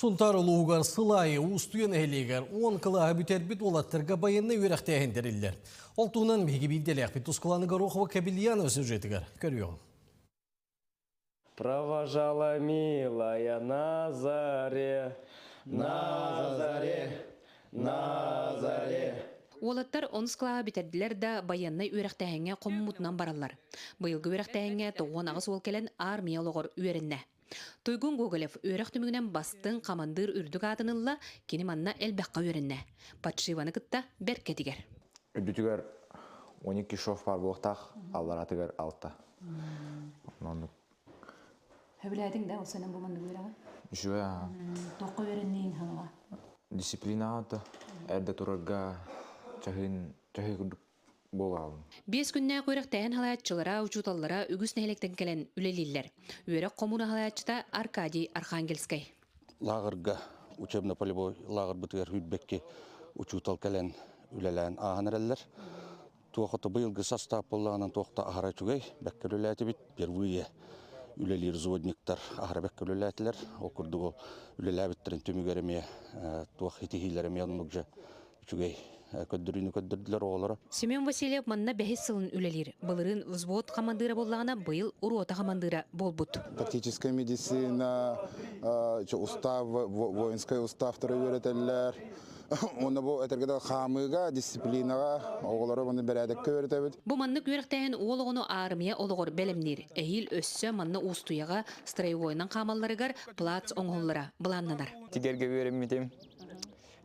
Сунтаар улууһугар сыл аайы Уустуйа нэһилиэгэр 10 кылааһы бүтэрбит уолаттарга байыаннай үөрэхтээһин тэриллэр. Ол туһунан биһиги биирдэлээхпит Тускуланы Горохова Кабельянова сюжетыгар көрүөҕүҥ. Провожала милая на заре, на заре, на заре. Уолаттар онус кылааһы бүтэрдилэр да байыаннай үөрэхтээһиҥҥэ хоммутунан бараллар. Быйылгы үөрэхтээһиҥҥэ 98 уол кэлэн армия олоҕор үөрэннэ. Туйгун Гоголев үөрэх түмүгүнэн бастыҥ хамандыыр үрдүк аатын ылла, кини манна элбэххэ үөрэннэ. Подшиваны кытта бэркэ тигэр. Үрдүтүгэр 12 шов баар буолуохтаах, аллараатыгар алта. Оннук. Сөбүлээтиҥ да ол сэнэн бу маннык үөрэҕи? Үчүгэй. Туохха үөрэннииҥ хаҥаҕа? Дисциплинаҕа да эрдэ турарга чаһыын чаһыы курдук буолаҕын. Биэс күннээх үөрэхтээһин халааччылара, учууталлара үгүс нэһилиэктэн кэлэн үлэлииллэр. Үөрэх хомууна халааччыта Аркадий Архангельскай. Лааҕырга учебно-полевой лааҕырбытыгар сүүрбэкки учуутал кэлэн үлэлээн ааһан эрэллэр. Туох ото быйылгы састаап буоллаҕынан туох да аһара үчүгэй, бэккэ үлэлээтибит. Впервые үлэлиир взводниктар аһара бэккэ үлэлээтилэр. Ол курдук ол үлэлээбиттэрин түмүгэр эмиэ туох итиһиилэр эмиэ оннук дьэ үчүгэй көрдөрүүнү көрдөрдүлэр оҕолоро. Семен Васильев манна бэһис сылын үлэлиир. Былырыын взвод хамандыыра буоллаҕына, быйыл рота хамандыыра буолбут. Тактическая медицина, устав, воинскай уставтары үөрэтэллэр. Уонна бу этэргэ да хаамыыга, дисциплинаҕа оҕолору маны бэрээдэккэ үөрэтэбит. Бу маннык үөрэхтээһин уол оҕону аармыйа олоҕор бэлэмниир. Эһиил өссө манна Уустуйаҕа строевойунан хаамалларыгар плац оҥоһуллара былааннанар. Тигэргэ үөрэммитим.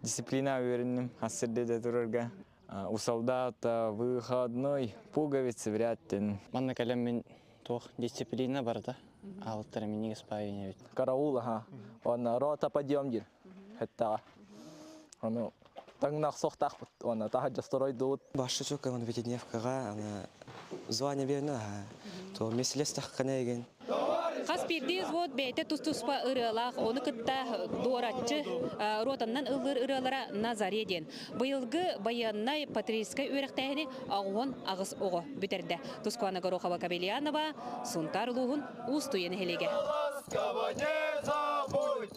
Дисциплина үөрэнним хас сирде да турарга. У солдата выходной пуговицы вряд Манна кэлэммин туох дисциплина барыта аалыттара минньигэс баайын эбит. Караул аха. Уонна рота подъем диир. Хэттаҕа. Ону таҥнах сохтаахпыт уонна таһырдьа стройдуут. Башы чөкө аны пятидневкаҕа аны звание берне аха. То меселес тахкана еген. Хас биирдии взвод бэйэтэ тус-туспа ырыалаах, ону кытта дуораччы ротаннан ыллыыр ырыалара «На заре» диэн. Быйылгы байыаннай патриотическай үөрэхтээһини 68 оҕо бүтэрдэ. Тускуана Горохова Кабельянова, Сунтаар улууһун Уустуйа нэһилиэгэ. Не забудь!